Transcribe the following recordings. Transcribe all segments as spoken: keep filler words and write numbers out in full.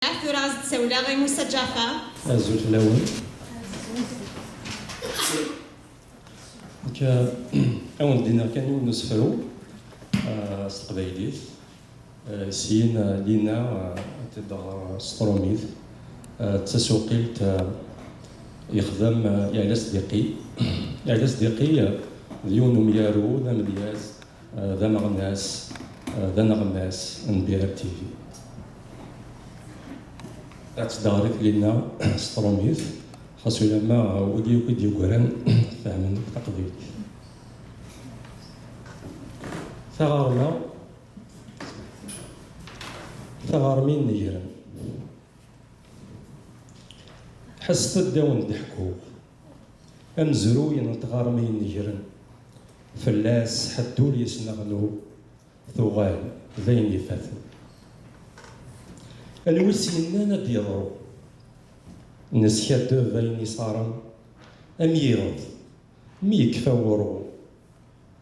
Tura ad as-d-sawleɣ i Musa Ǧaɛfar. Azul fell-awen. Nekk, ad wen-d-iniɣ kan yiwen n usefru, ah, s teqbaylit. Ah, syin, ah, Lina, ah, ad t-id-aɣeɣ s trumit. Ah, d tasuqilt, ah, yexdem, ah, Yeɛla Sdiqi. Yeɛla Sdiqi, ah, d yiwen n umyaru, d amedyaz, ah, d ameɣnas, ah, d aneɣmas n B R T V. Ad tt-d-aɣeɣ i Lina s trumit, xas ulamma wigi akk i d-yeggran fehmen akk taqbaylit. Taɣerma, taɣerma inegren. Ḥesset-d ad wen-d-ḥkuɣ amezruy n tɣerma inegren. Fell-as ḥedd ur yesneɣnu, tuɣal d ayen ifaten. Anwa i s-yennan ad d-yeḍru? Neskaddeb ayen iṣaren, am yiɣed mi yekfa wuṛu,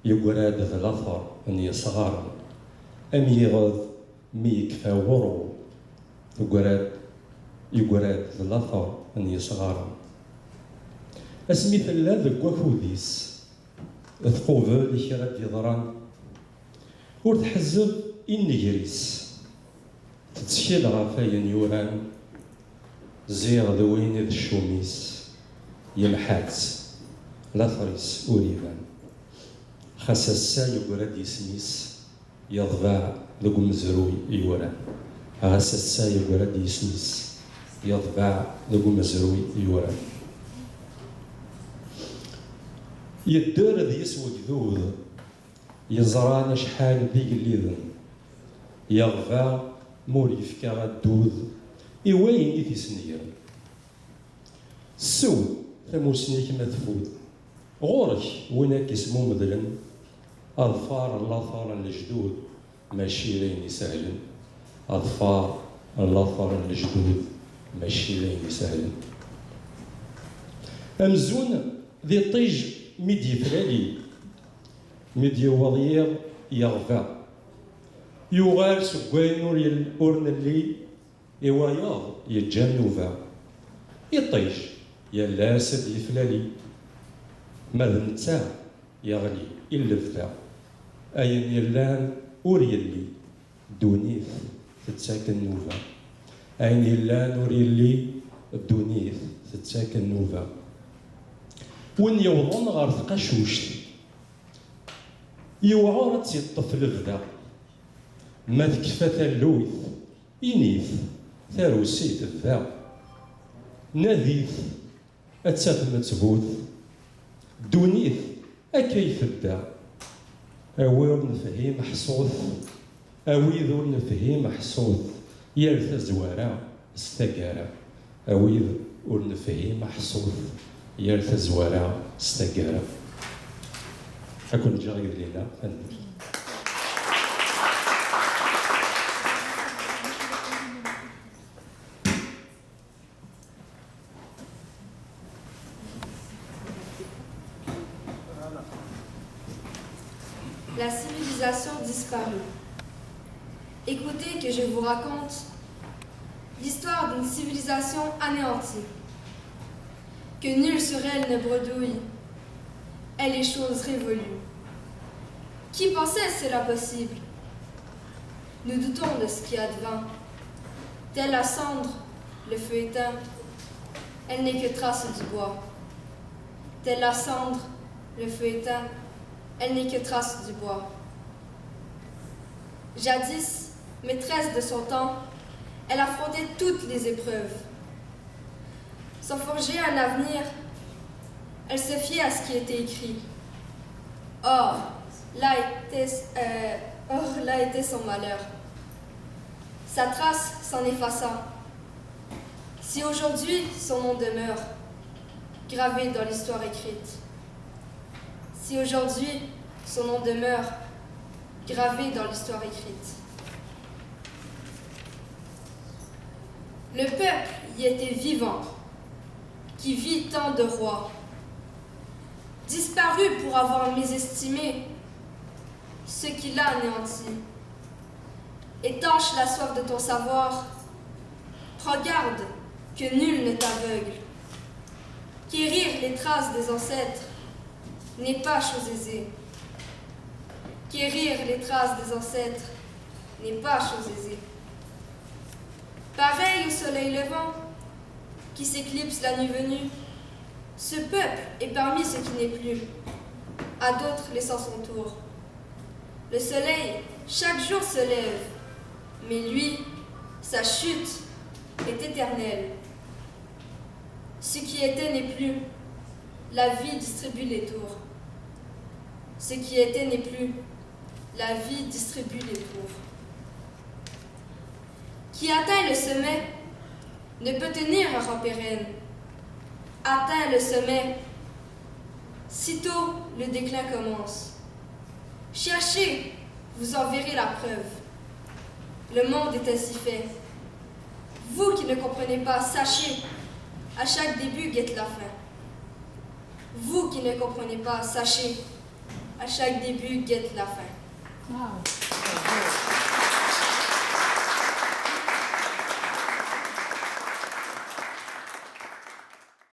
yeggra-d d later n yesɣaren. Am yiɣed mi yekfa wuṛu, teggra-d, yeggra-d d later n yesɣaren. Asmi tella deg wakud-is, tqubel kra d-yeḍran, ur tḥezzeb i nnger-is. Tettkel ɣef ayen yuran, ziɣ d win i d ccum-is, yemḥa-tt, later-is ur iban. Xas ass-a yeggra-d yisem-is, yeḍbeɛ deg umezruy yuran. Ɣas ass-a yeggra-d yisem-is, yeḍbeɛ deg umezruy yuran. Yedder deg-s wegdud, yeẓran acḥal d igelliden. Yeɣba ma ur yefka addud i wayen i t-isnegren. Sew tamusni-k ma tfud. Ɣur-k win ad k-ismumedlen. Aḍfar n later n lejdud mačči d ayen isehlen. Aḍfar n later n lejdud mačči d ayen isehlen. Amzun d iṭij mi d-yeflali, mi d-yewweḍ yiḍ yeɣba. Yuɣal seg wayen ur yel-, ur nelli i wayeḍ yeǧǧa nnuba. Iṭij yal ass ad d-yeflali, ma d netta yeɣli i lebda. Ayen yellan ur yelli, ddunit tettak nnuba. Ayen yellan ur yelli, ddunit tettak nnuba. Win yewwḍen ɣer tqacuct, yewɛer ad tt-yeṭṭef lebda. Ma tekfa tallunt, init, tarusit tebda. Nadit, ad tafem ttbut. Ddunit akka i tedda. A wi ur nefhim ḥṣut, a wid ur nefhim ḥṣut, yal tazwara s taggara. A wid ur nefhim ḥṣut, yal tazwara s taggara. Ad ken-ǧǧeɣ yid Lina, tanemmirt. La civilisation disparue. Écoutez que je vous raconte l'histoire d'une civilisation anéantie. Que nul sur elle ne bredouille, elle est chose révolue. Qui pensait cela possible ? Nous doutons de ce qui advint. Telle la cendre, le feu éteint, elle n'est que trace du bois. Telle la cendre, le feu éteint, elle n'est que trace du bois. Jadis, maîtresse de son temps, elle affrontait toutes les épreuves. Sans forger un avenir, elle se fiait à ce qui était écrit. Or, là était, euh, or, là était son malheur. Sa trace s'en effaça. Si aujourd'hui son nom demeure gravé dans l'histoire écrite, si aujourd'hui son nom demeure gravé dans l'histoire écrite, le peuple y était vivant, qui vit tant de rois, disparu pour avoir mésestimé ce qu'il a anéanti. Étanche la soif de ton savoir, Prends garde que nul ne t'aveugle. Quérir les traces des ancêtres n'est pas chose aisée. Quérir les traces des ancêtres n'est pas chose aisée. Pareil au soleil levant qui s'éclipse la nuit venue, ce peuple est parmi ceux qui n'est plus. À d'autres laissant son tour. Le soleil, chaque jour, se lève, mais lui, sa chute est éternelle. Ce qui était n'est plus. La vie distribue les tours. Ce qui était n'est plus. La vie distribue les tours. Qui atteint le sommet ne peut tenir un rang pérenne. Atteint le sommet, sitôt le déclin commence. Cherchez, vous en verrez la preuve. Le monde est ainsi fait. Vous qui ne comprenez pas, sachez, à chaque début guette la fin. Vous qui ne comprenez pas, sachez, à chaque début guette la fin. Wow.